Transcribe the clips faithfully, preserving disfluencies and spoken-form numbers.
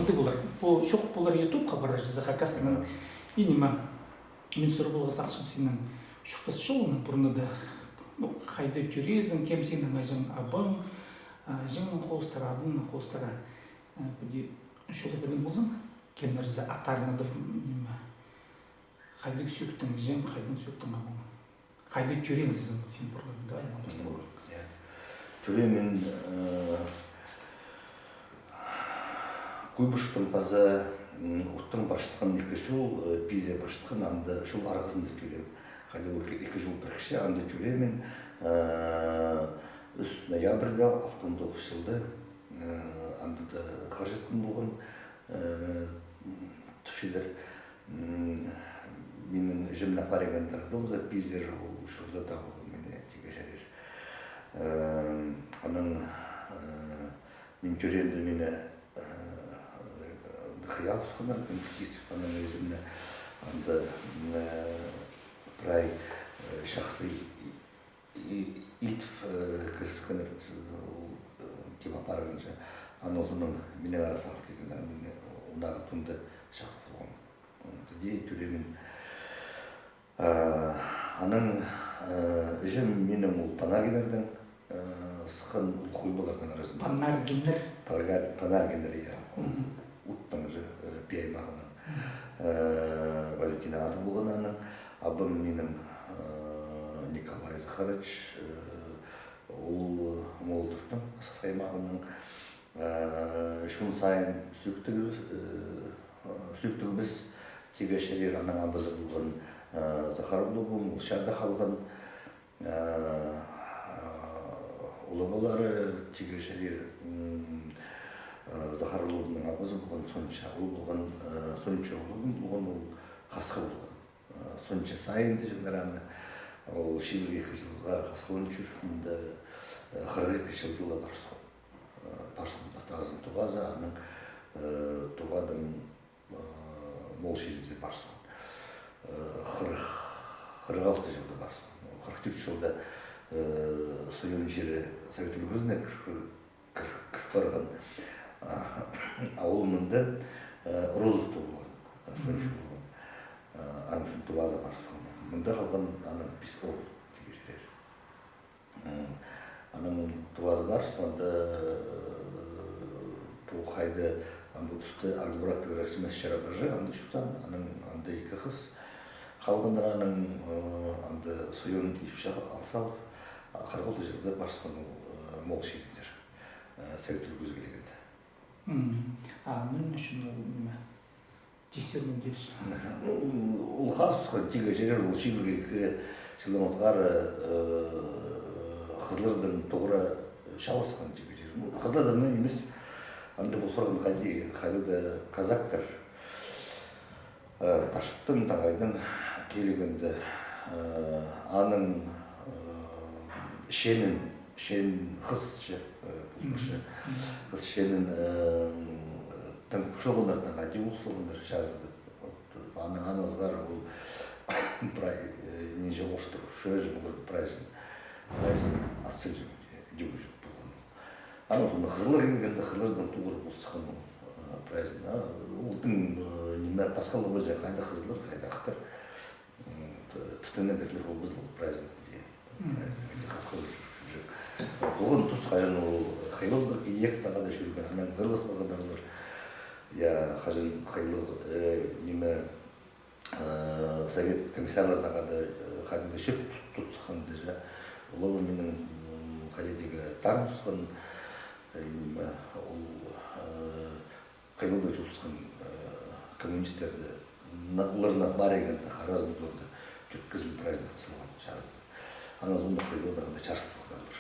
Пу чох полар ютуб хабар чаза хакастың. Ага. И ниме, мин сурап аларға сағынчам синің чуртас чолыңнаң пурнада. Ну, хайда тӧреезің, кем синің аҷаң, абаң, а, аҷаңның хоостыра, абаңның хоостыра. А, піди чоохтап пирген ползаң, кемнер чаза аттарына да, ниме, хайдағ сӧктең аҷаң, хайдағ сӧктең абаң. Хайда тӧреензің син пурнада, ай, аннаң пастап алайых. Я. Тӧреем мин, э, Куйбышевтің паза, м, Уттың парчатхан ікі чол, э, Пизее парчатхан, анда чол арғазында тӧреем. Хайда ол ікі, ікі чол пірікче, анда тӧреем мин, э, ӱс ноябрьда, алтон тоғыс чылда, э, анда даа харҷатхан полған, э, тіпчелер. М, минің іҷемнің апарғанда роддомзар, Пизее, ол чолда табылған мині, тигі чарир. Э, анаң, э, мин тӧреенде мині, э, хыйа тутханнар, мин кистіп, анаң іҷемні анда, м, э, прай, э, чахсы и-, и-, итіп, э, кіргіскеннер, ол, э, кем апарғанҷа. Анаң соонаң мині ара салып килгеннер, мин, э, ондағы тунда чахып полғам. М, тіде тӧреем мин. Э, анаң, э, іҷем минің ол Панаргиннердең, э, сыххан, ол хойбаларның аразында. Панаргиннер? Панаргиннер, я. Мгм. Уттың же, э, пиаймағының. Мгм. Э, Валентина ады полған аның. Абам минің, э, Николай Захарович, э, ол Молотовтың, Асхыс аймағының. Э, чон сайын сӧктіг, э, сӧктігбіс, тигі чарир. Анаң абазы полған, э, Захар улуғ, ол чаада халған. Э, улуғлары тигі чарир, м, э, Захар улуғның абазы полған Сонча, ол полған, э, Сонча улуғ полған, ол хасха полған. Э, Сонча сайын тіҷеңнер аны, ол чибіргі ікі чылызар хасхаланып чӧр, мында, э, хырых ікі чылда ла парысхан. Э, парысхан пастағызын Тувазар, анаң, э, Тувадаң, э, Моол чирінзер парысхан. Э, хырых, хырых алты чылда парысхан. Хырых тӧрт чылда, э, Суйон чирі Совет Ӱлгӱзіне кір, кір, кір парған. А, а ол мында, э, Розовта полған. Э, Суйон чирі полған. Э, анаң ӱчӱн Тувазар парысхан. Мында халған аның пис оол, тигі чарир. М, анаң Тувазар парысхан, анда, э, пу хайда, ам пу туста Ак Довырахтығ Рахчимес чара парча, анда чуртаан, анаң анда ікі хыс халғаннар, анаң, э, анда Суйон ипчі ал салып, а, хырых алты чылда парысхан ол, э, Моол чирінзер, э, Совет Ӱлгӱзі килгенде. М, а, ну, ниме ӱчӱн ол ниме? Тистернең тепче. Ну, ол хазыбысхан тигі чарир, ол чибіргі ікі чылдаң азғар, э, хызыллардаң тоғыра чааласхан тигі чарир. Ну, хызыллардаң нимес, анда пол парған хайди, хайдағ-да казактар, э, Ташкенттең, таңайдаң килгенде, э, аның, э, чиинін, чиин хыс, че, э, пу хыс, че. Мгм. Хыс чиинін, э, тың пӱгӱс салғаннар, тың хайди пӱгӱс салғаннар, чазыда. Вот, анаң, анаң азғар ол прай, э, нинҷе орыстар, чӧрҷең оларда прайзын, прайзын ат салҷаң, идӧк полған. Анаң соонаң хызыллар килгенде, хызыллардаң тоғыра пол сыххан ол, э, прайзын. А ол тың, э, ниме, пасхалығ полҷаң, хайдағ хызыллар, хайдағ аттар. М, т-, тыптаң кізілер полбаза ол прайзын, иди. Мгм. Прайзын, иди, хасхалап чӧрҷең. Полған тус, хаҷан ол хыйаллығ идӧк тағада чӧрген, анаң ырлас парғаннар олар. Я, хаҷан хыйаллығ, э, ниме, э, совет комиссарлар тағада, э, хайдағ-да чӧп тут-, тут сыхханда, че. Олар минің, м, хайди-да тар тусхан, э, ниме, ол, э, хыйаллығ чуртасхан, э, коммунистерні, на-, оларны паринганда, харазын оларны тӧрт кізіні прайзын ат салған чазыда. Анаң соонаң хыйаллығ тағада чарыс полғаннар.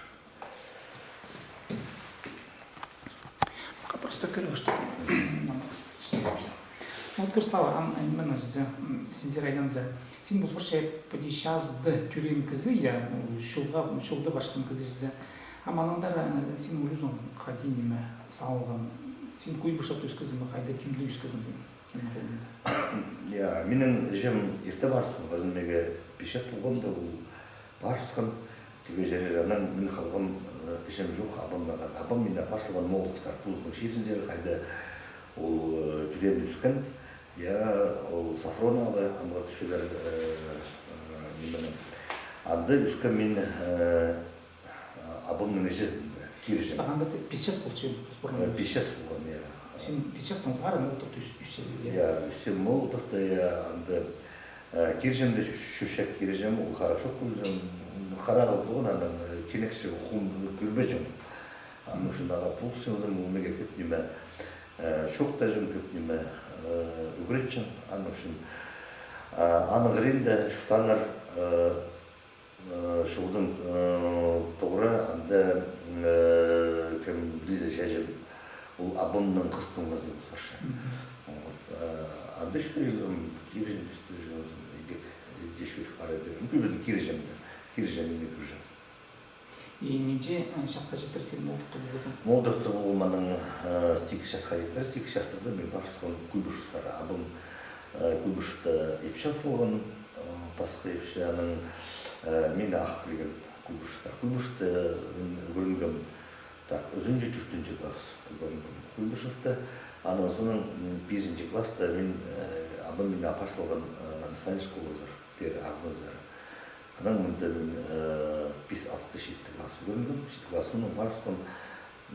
Пока просто кӧріп, что намаз. Вот кӧр, Слава, ам, ам, мына чізе, м, синзер айланза. Син пу парча, піди, чазыда тӧреен кізі, я, ну, чолға, чолда парчатхан кізі чізе. Ам анаңар, э, син улузың хайди, ниме, салған. Син Куйбышевта ӧскезің ме, хайда, кемде ӧскезің син? Я, минің іҷем ирте парысхан, хаҷан мағаа пис час толғанда ол парысхан, тігі чарир. Анаң мин халғам, э, іҷем чох, абамнаң хада. Абам мині апар салған Молотовсар, позының чирінзер, хайда ол, Ӧскен, я, ол Софроновода, амғы тӱсчелер, э, э, ниме. Анда ӧскен мин, э, абамның іҷезінде, кирҷем. Сағанда пис час полча, пис час полған, я. Син пис частаң сығара Молотовта ӧс-, ӧссезің, я? Я, ӧссем Молотовта, я, анда, э, кирҷем дее чӧрче, кирҷем, ол харах чох полҷаң, харағы полған, анаң, э, кенекче хум кӧрбеҷең. Аның ӱчӱн ағаа полысчаңзың, ол мағаа кӧп ниме, э, чоохтаҷаң, кӧп ниме, э, ӱгретчең, аның ӱчӱн. А, аның хыринда чуртааннар, э, э, чолдың, э, тоғыра, анда, э, кем пілзе, чаҷам, ол абамның хыс туңмазы полча. Вот, э, анда чуртаҷаңзың, кирҷем, чуртаҷаңзың, иди, иди чӧр, пара пеер. Ну, кӧбізін кирҷем дее, кирҷем, мині кӧрҷең. И нинҷе, э, часха читіре син Молотовта полғазың? Молотовта полғам анаң, э, сигіс часха читіре, сигіс частарда мин парыбысхам Куйбышевтер. Абам, э, Куйбышевта ипчі салған, э, пасха ипчі, анаң, э, мин ағыл килгем Куйбышевтер. Куйбышевта мин ӱгренгем, так, ӱзінҷі, тӧртінҷі класс ӱгренгем Куйбышевта. Анаң соонаң, м, пизінҷі класста мин, э, абам мині апар салған, э, национальный школазар, пеер Ағбанзар. Анаң мында мин, э, пис, алты, читі класс ӱгренгем. Читі класс соонаң парыбысхам,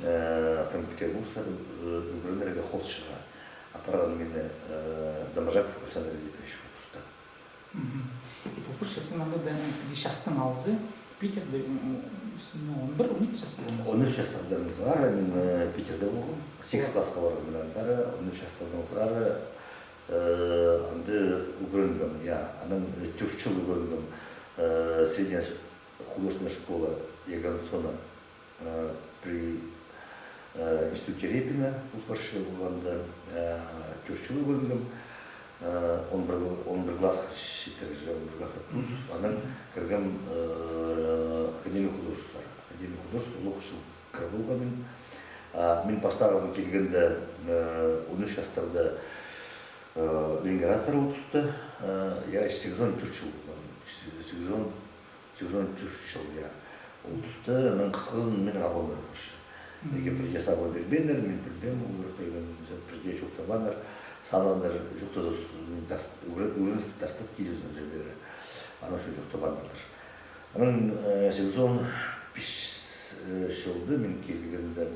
э, Санкт-Петербургсар, э, ӱгренерге, хозчыға апарған мині, э, Доможаков Александр Дмитриевич ол туста. Мгм. И пу пір чыл син анда даа, э, частаң алза, Питерде, м, м, ну, он пір, он ікі час полған. Он ӱс частардаң сығара мин, э, Питерде полғам. Сигіс классха парғам мин андар, он ӱс частардаң сығара, э, анда ӱгренгем, я, анаң, э, тӧрт чыл ӱгренгем, э, средняя ш-, художественная школа Ягансона, э, при, э, институте Репина, ол пір чыл полғанда, э, тӧрт чыл ӱгренгем, э, он пір, он пір классха читіре, он пір классха тус, анаң кіргем, э, Академия художеств. Академия художеств улуғ чыл кір полғам мин. А, мин пастағызын килгенде, э, он ӱс частарда, э, Ленинградсар ол туста, э, я, сигізон тӧрт чыл полған. Сигізон, сигізон тӧрт чыл, я. Ол туста мин хысхызын минің абам ӱгренче. Мгм. Неге пірдее сабах пирбееннер, мин пілбеем, олар пирген, пірдее чоохтабааннар, санағаннар, чоохтаза, мин тас-, ӱгре-, ӱгреністі тастап килізін чӧрері. Аның ӱчӱн чоохтабааннар. Анаң, э, сигізон пис, э, чылда мин килгенде,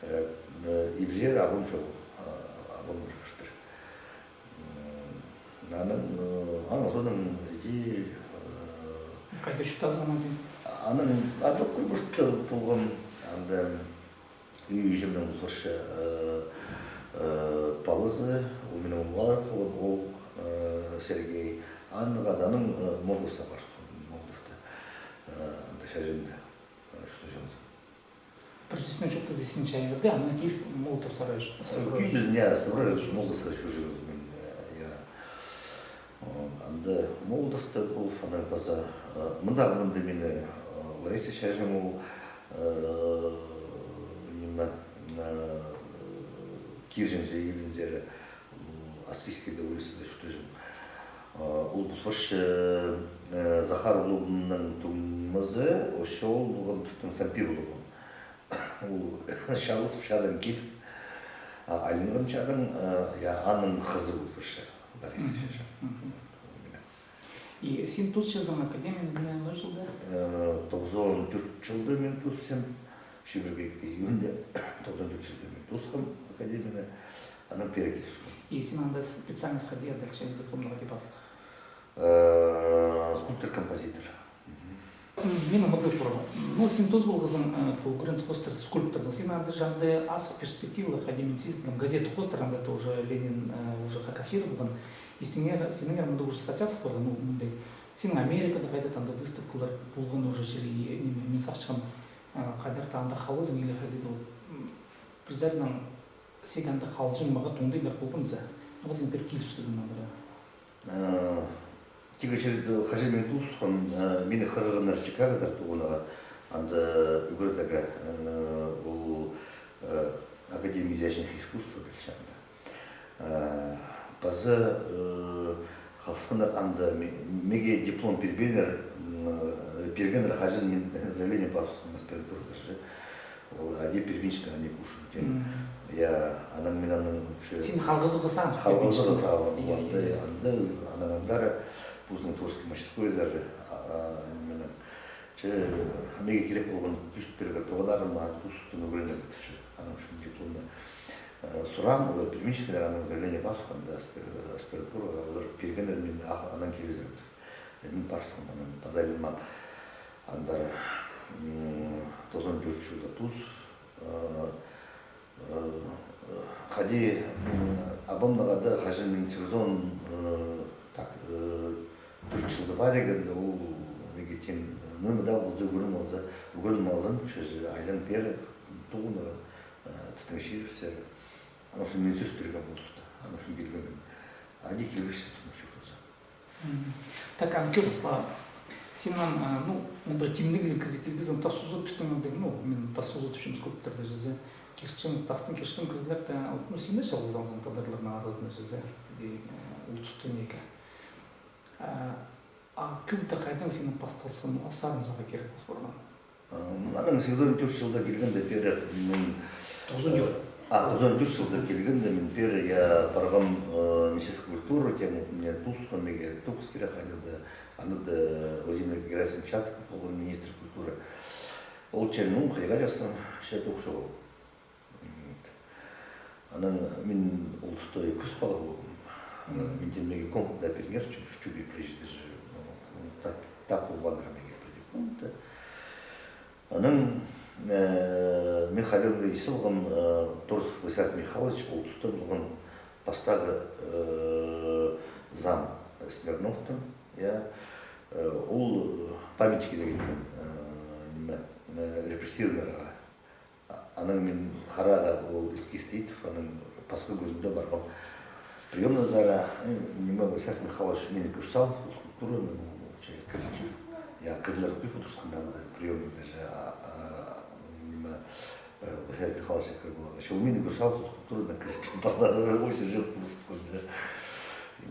э, э, ибзер абам чоғыл, а, абам ӱгренче. М, анаң, э, анаң соонаң иди, э, хайда чуртазың анаң син? Анаң, анда Куйбышевта полғам, анда ӱй іҷемнің полча, э, э, палазы, ол минің улуғ палам полған, ол, э, Сергей, анаң, анаң, э, Молотовсар парыбысхам, Молотовта, э, анда чаҷам даа, э, чуртаҷаңзың. Пір сӧснең чоохтаза, син чайғыда, анаң киліп Молотовсар, э, сыбыра. Кӧбізін, я, сыбыра Молотовсар чӧрҷеңмін, э, я. Анда Молотовта полып, анаң паза, э, мындағы мында мині, э, Лариса чаҷам ол, э, ниме, э, кирҷең чіли ибінзер, м, Аскизскийде улицада чуртаҷаң. Э, ол полча, э, Захар улуғның туңмазы, ол чох полған пістің Сампир улуғның. Ол чалғызып чаадаң киліп, а, айланған чаадаң, а, я, аның хызы полча, Лариса чаҷам. И син тоосчазың академияны ноо чылда? Э, тоғызон тӧрт чылда мин тоосчам, чибіргі ікі июньда тоғызон тӧрт чылда мин тоосхам академияны, анаң пеер киліскен. И син анда специальность хайди дальше, дипломны хайди пастың? Э, скульптор-композитор. Мгм. М, минің мындағ сурығ. Ну, син тоос полғазың, э, пу ӱгреністіг хоостыра скульпторзың. Син анда же анда ас перспективалар, хайди мин сизінгем, газета хоостыра анда тоже Ленин, э, уже хакас чирі полған. И синер, синіңер мында уже статьязы полған, ну, мындай. Синің Америкада хайда-да анда выставкалар полған уже чіли, и, ниме, мин сағынчам, э, хайдар-да анда халғазың или хайда-да ол, м, пір саринаң син анда халҷаң, мағаа тоғынчатхан полған за. Ну, ол син пеер киліскезің андыра. Э, тігі чир, хаҷан мин тоосхам, э, мині хығырғаннар Чикагозар тоғынарға, анда ӱгредерге, э, ол, э, Академия изящных искусств, пілче анда. Э, паза, э, халысханнар анда ме-, меге диплом пирбееннер, м, э, пиргеннер, хаҷан мин заявление паапчам аспирантураға же. Ол ади пирбинчеткені, ади кушать. Я, анаң мин анаң вообще... Син халғызығ сағын. Халғызығ сағын. Анда, анаң андар позының творческий мастерскойзар, а, мин, че, меге кирек полған кӧзіт пирерге тоғынарым, а, тустың ӱгренерге тіпче. Анаң ӱчӱн дипломны, э, сурам, олар пирбинчелер, анаң заявление пасхан, да, аспир-, аспирантураға, олар пиргеннер, мин, а, анаң килізем. Мин парыбысхам, анаң паза айланмаам. Андар, м, тоғызон тӧрт чылда тус, э, э, хайди, м, абамнаң хада хаҷан мин сигізон, э, так, э, тӧрт чылда парғанда, ол меге теен, ну, ниме дее полза, ӱгреніп алза, ӱгреніп алзам, че айлан пеер, тоғынарға, э, пістің чирібіске. Анаң ӱчӱн мин сӧс пиргем ол туста. Анаң ӱчӱн килгем мин. Ади килбеҷіксің, пістің чуртазар. М. Так, Анкюр, сағам. Синің, а, ну, мындағ тимнегліг кізі килгезің, тас уза пістің мындағ, ну, мин тас уза тіпчем, скульпторлар чізе. Кирчең, тастаң кирчең кізілер дее, ну, син дее чалғызаңзың тадарларның аразында чізе. И, э, ол туста неке. А, а кӧп тее хайдаң синің пасталысхан сарынзарға кирек пол парған? М, анаң сигізон тӧрт чылда килгенде пеер мин... Тоғызон тӧрт. А, тоғызон тӧрт чылда килгенде мин пеер, я, парғам, э, Министерство культуры, тем, мин туғысхан, меге тоғыс кире хайди даа, анда даа Владимир Герасимович Чатыков полған министр культуры. Ол че, ну, хайди чарсаң, че тоғыс чоғыл. Вот. Анаң мин ол туста кӱс пала полғам. Анаң мин теен, меге комната пиріңер, чӱ-, чӱгӱр пірее чирде же, ну, тап, тап полбааннар меге пірдее комната. Анаң, э, мин хайдаң даа ис алғам, э, Торосов Владислав Михайлович ол туста полған пастағы, э, зам Смирновтың, я, э, ол памятник идерге килген, э, ниме, э, репрессированныйларға. А-, анаң мин харағам, ол эскиз тіп, анаң пасха кӱнінде парғам приёмный залға, э, ниме, Владислав Михайлович мині кӧр сал, ол скульптураны, ну, че, кірчем. Я, кізілер кӧп одырысхан анда, приёмныйда же, а, а, ниме, э, Владислав Михайлович кіріп аларға. Че ол мині кӧр сал, ол скульптураны кірчем, паза ӧсі чох турысхан же.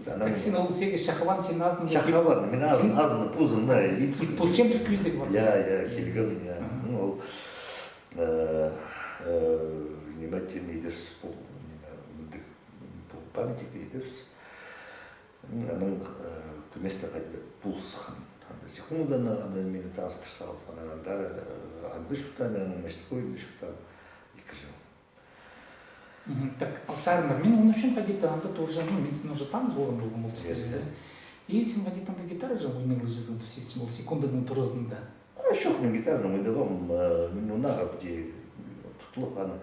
Анаң... Так син ол сеге чахабаан, син азын... Чахабаан, мин азын, азын позым, да, и... Пу-, пу-, пулчам тіп кӧзідіг пар. Я, я, килгем, я. Мгм. Ну, ол Э, э, ниме теен идеріс пу, ниме, мындағ, пу памятникті идеріс. М, анаң, э, кӧместең хайди полысхан. Анда секунданы, анда мині таныстыр салып, анаң андар, э, анда чуртаам, анаң мастерскойында чуртаам ікі чыл. Мгм. Так, а сарыннар, мин, аны ӱчӱн хайди-да анда тоже, ну, мин синең уже таныс полған полғам ол туста. Иә, чізе. Иә. И син хайди-да анда гитараҷаң ойнағлап чізе, то есть, ол секунданың туразында. А, чох, мин гитараҷаң ойнабаам, э, мин мынаңар піди тутылып аны.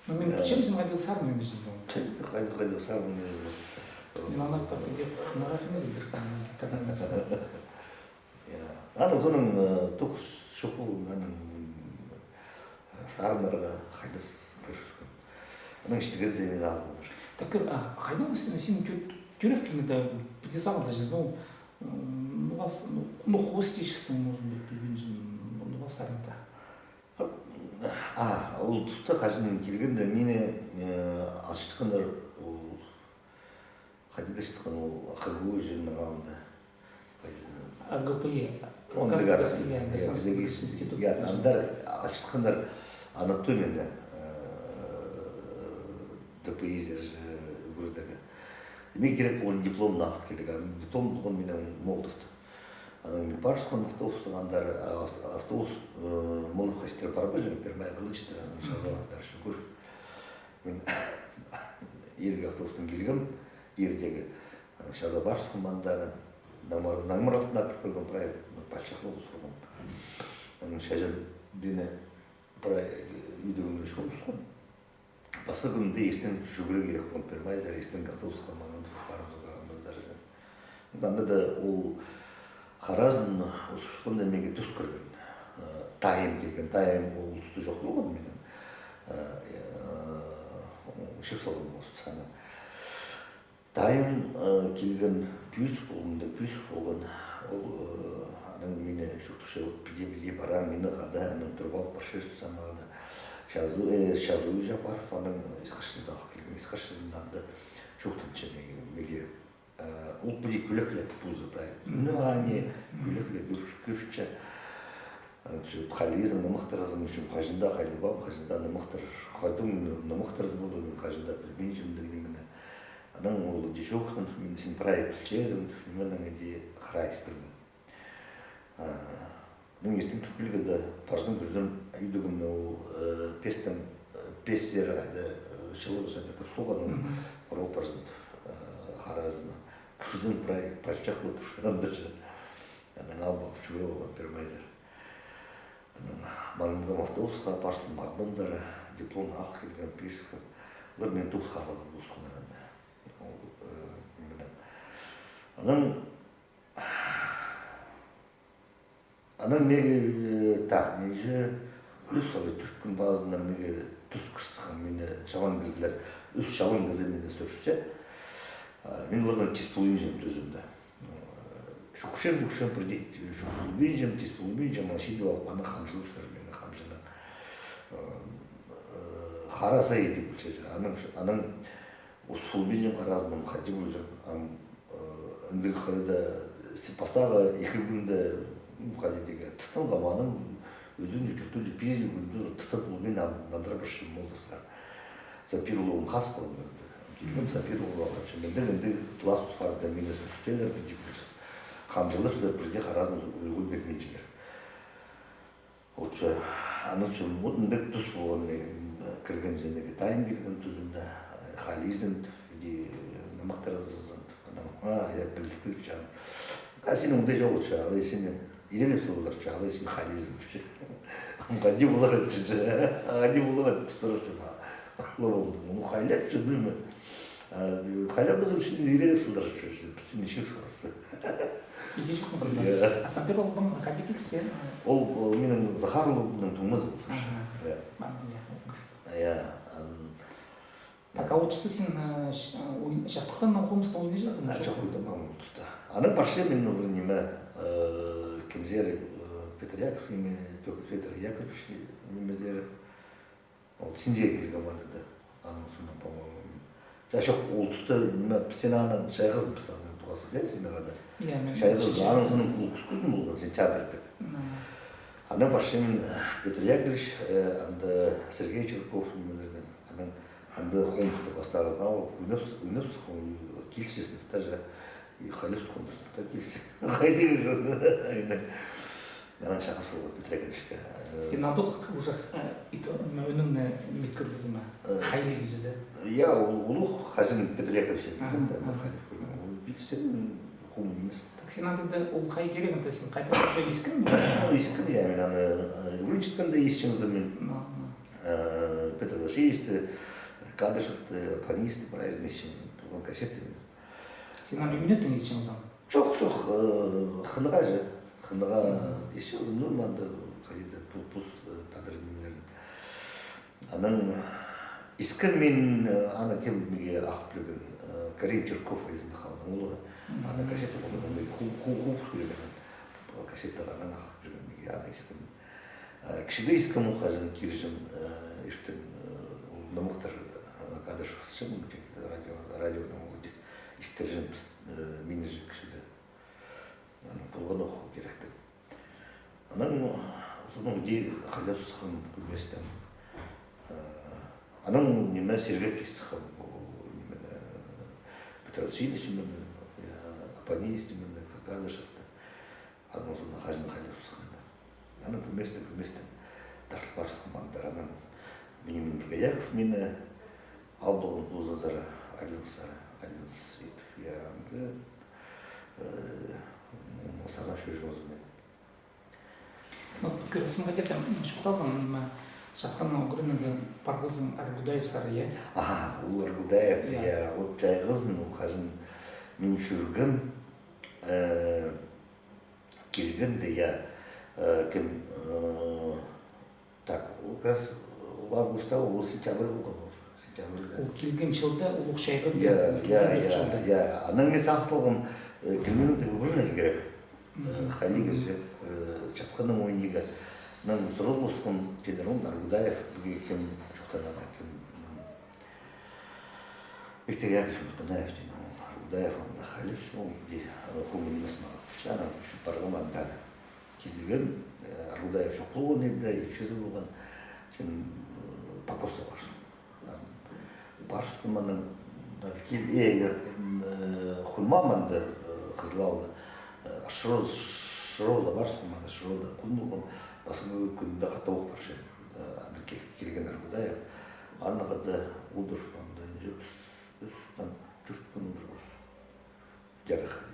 Ну, мин, э, пілчем, син хайди сарыннаң чізе. Хайди, хайди сарыннаң чізе. Мин аны тап піди хынарға хынығ идер, гитаранаң. Я. Аны соонаң, э, тоғыс чох полған, анаң, э, сарыннарға хайдар кірібіскен. Анаң істегензер, мин ағыл полар. Так, кӧр, а, хайдаң син, син тӧ-, тӧреп килгенде, піди сағынза чізе, ну, М, ну, ас-, ну, ну, хости чіксең, может быть, пілбинчем, ну, ну, ас арында. А, ол туста хаҷан килгенде мині, э, алчатханнар, ол, хайди алчатхан, ол ХГУ чирінің алнында. АГПИ, он Государственный, я, Государственный институт. Я, андар алчатханнар анатомияны, э, ДПИ-зер же ӱгредерге. Мин кирек полған дипломны алып килерге. Диплом полған минің Молотовта. Анаң мин парыбысхам автобустаң андар, а, ав-, автобус, э, мыны хастыр парбаҷаң, пирмай хылынчатыр, анаң чазағлар андар, шӱкӱр. Мин иргі автобустаң килгем, ирдегі. Анаң чаза парыбысхам андар, наңмар-, наңмар алтына кір кӧргем, прай палчахлығ пол кӧргем. Анаң чазам мині прай, э, ӱдігімнең чоохтатхан. Пасха кӱнде иртен чӱгӱрерге кирек полған, пирмай, иртенгі автобусха маңнап парыбызарға, анда даа. Анда даа ол харазын узаҷаңда меге тӧс кірген. Э, тайым килген, тайым ол туста чох полған минің. Э, э, чіп салған полза саны. Тайым, э, килген, пӧзік полған, мында пӧзік полған. Ол, э, анаң мині чоохтапча, вот, піди, піди параң, мині хада, анаң турып алып парча, сағам хада. Чазы, э, чазы ӱҷе парып, анаң исхасчыны алып килген. Исхасчыны анда чоохтанча меге, меге, э, ол піди кӱлеклеп позы, прай. Ну, аны кӱлеклеп кӧр-, кӧрче. Анаң тізе, хайди ниме нымахтыразың, мин хаҷан даа хайди полбаам, хаҷан даа нымахтыр, хайдағ нымахтыр полар, мин хаҷан даа пілбинчем андағ нимені. Анаң ол дее чоохтанып, мин син прай пілчезің, тіп, ниме, анаң дее харай пирген. А, ну, иртен тӱркілге дее парзам, кӧрзем, ай, идӧк мына ол, э, пестің, э, пес сері хайда, э, чылығ хайда кір салған, ол хорох парзам, э, харазына. Кӧрзем, прай палчах ла турча анда же. Анаң алып алып чӱгӱріп алған пирмейзер. Анаң маңнанғам автобусха, парзам, мағбанзар, диплом ағыл килген, пиріскен. Олар мині тоғыс халығ полысханнар анда. Ол, э, ниме. Анаң Анаң мағаа, э, так, ниҷе, ӱс алай тӧрт кӱн пазынаң мағаа тус кірчеткен, мині чалаң кізілер, ӱс чалаң кізі мині сӧрісче. А, мин олардаң тис полбинчам тӱзімде. Э, чӱгӱрчем, чӱгӱрчем, пірдее чӱгӱрбинчем, тис полбинчам, аны читіп алып, аны хамҷылапчалар, мині хамҷынаң. Э, э, харасай тіп полча. Анаң, анаң ус полбинчам, харазынаң хайди полҷаң, ам, э, андағ хайда, с-, пастағы ікі кӱнде, ну, хайди тігі, тысталғам, анаң ӱзінҷі, тӧртінҷі, пизінҷі кӱнде тыстап полбин, ам, надар парчам, молдырзар. Сапир улуғым хас полған. Килгем, сапир улуғ хатчам. Андағ, андағ тлас парды, мині сӧрісчелер, піди полҷаң. Хамҷылапчалар, пірдее харазынаң уйғу пирбинчелер. Ол че, анаң че, вот андағ тус полған, э, кірген чіли, тайын килген тӱзімде, э, хайди изен, тіп, иди, э, нымахтыразың, тіп, анаң, а, я пілістіг, тіпче. А синің оңдай чоғыл, че, алай сині ирелеп саларлар, че, алай син хайди изен, тіпче. Ам хайди полар, че, хайди полар, тіп, сурапчам, а, ну, хайлап, че, пілбинчем. А, хайлап, пазох сині ирелеп саларлар, че, піс сині чир саларбыс. Иди чох. Я. А сапир улуғ хайди килісче? Ол, ол минің Захар улуғымның туңмазы. Аха. Я. Ам, я, ол килісче. Я, ан- Так, а ол туста син, э, ч-, э, ой-, чатханнаң хомыста ойнаҷаң ба? А, чох, ойнамаам ол туста. Анаң парчам мин ол ниме, э, кемзер, э, Петр Яков, ниме, Петр Яковлевич, нимезер. Ол синде килгем анда даа. Аның соонаң, по-моему, я, чох, ол туста, ниме, піс синең анаң чайғызыбыс, анаң тоғазыбыс, я, синең анда. Я, мин чайғызыбыс, анаң соонаң ол кӱскӱзін полған, сентябрьдік. Ну. Анаң парчам мин, э, Петр Яковлевич, э, анда Сергей Чирков, нимелердең, анаң анда хомысты пастағызын алып, ойнап с-, ойнап сыххам, килісче, даже и хайлап сыххам, да килісче. Хайди килісче. Анаң чағып салған Петр Яковлевичке. Э, син адох уже, э, ит, м, ӧніңні мит кӧргізең ме? Э, хайди кізі? Я, ол, улуғ хаҷан Петр Яковлевич, аха, да, аха, хайди кӧрген. Ол пілчем, хомыс нимес. Так, син анда даа ол хай кирегінде син хайда уже искең бе? Искем, я, мин аны, э, Греческенде исчеңзім мин. Ну, ну. Э, Петр Васильевичті, Кадышевті, Апанисты, прайзын исчеңзім. Полған кассета мин. Син аны ӱнеттең исчеңзің? Чох, чох, э, хынығҷа, хынығҷа исчеңзім, ну, мында хайда пу-, пус, э, тадар нимелерін. Анаң искем мин, э, аны кем миге ағыл пирген, э, Карим Чирков, изен халған улуғ. Аны кассета полған, аны ху-, ху-, ху-, пирген, кассета анаң ағыл пирген миге, аны искем. Э, кічігде искем ол хаҷан кирҷең, э, иртен, э, ол нымахтар, э, Кадышев сынҷаң, тик радио, радионаң ол тик истірҷең піс, э, мині же кічігде. Анаң полған ох ол киректіг. Анаң, соонаң иди хайлап сыххам кӧместең. Э, анаң ниме, сергек ис сыххам, ол ниме, э, Петр Васильевич ниме, я, Апанис ниме, Кадышевті. Анаң соонаң хаҷан хайлап сыххам. Анаң кӧместең, кӧместең тартыл парыбысхам андар. Анаң Вениамин Бургояков мині алып алған позынзар, айланыс, айланыс итіп, я, анда, э, сарнап чӧрҷеңмін. Ну, кӧрерге кирек, чоохтазың, ниме, чатханнаң Украинадаң парғазың Аргудаевсар, я? Аха, ол Аргудаев, я, я, вот чайғызын, ол хаҷан мин чӧргем, э, килгенде, я, э, кем, э, так, ол как раз, ол августа, ол сентябрь полған, ол сентябрьда. Ол килген чылда, улуғ чайғы, я, пу-, я, пу-, я, чылда. Я. Анаң мин сағыс салғам, э, килгенде кӧрерге кирек. Э, хайди кізі, э, чатханнаң ойниға. Анаң сурығласхам, тидір, ол Аргудаев, пу кем чоохтанарға, кем, м, Виктор Яковлевич Мутанаев, тидір, ол Аргудаев, анда хайлапча, ол, ди, э, хомыс нимес мағаа. Анаң чӧп парғам анда. Килген, э, Арғудаев чох полған, ибде ипчізі полған, син, э, Покосха парзын. Там парзын, анаң, э, кил-, э, э, хунмаам анда, э, Хызылда, э, Шырозы, Шырозы парзын, анда Шырозы хун полған, пасха кӱнде хатап ох парчам, э, анда кил-, килген Арғудаев. Анаң хада одырып, анда, ӱс, ӱс, там, тӧрт кӱн одырғабыс. Чарых хайди.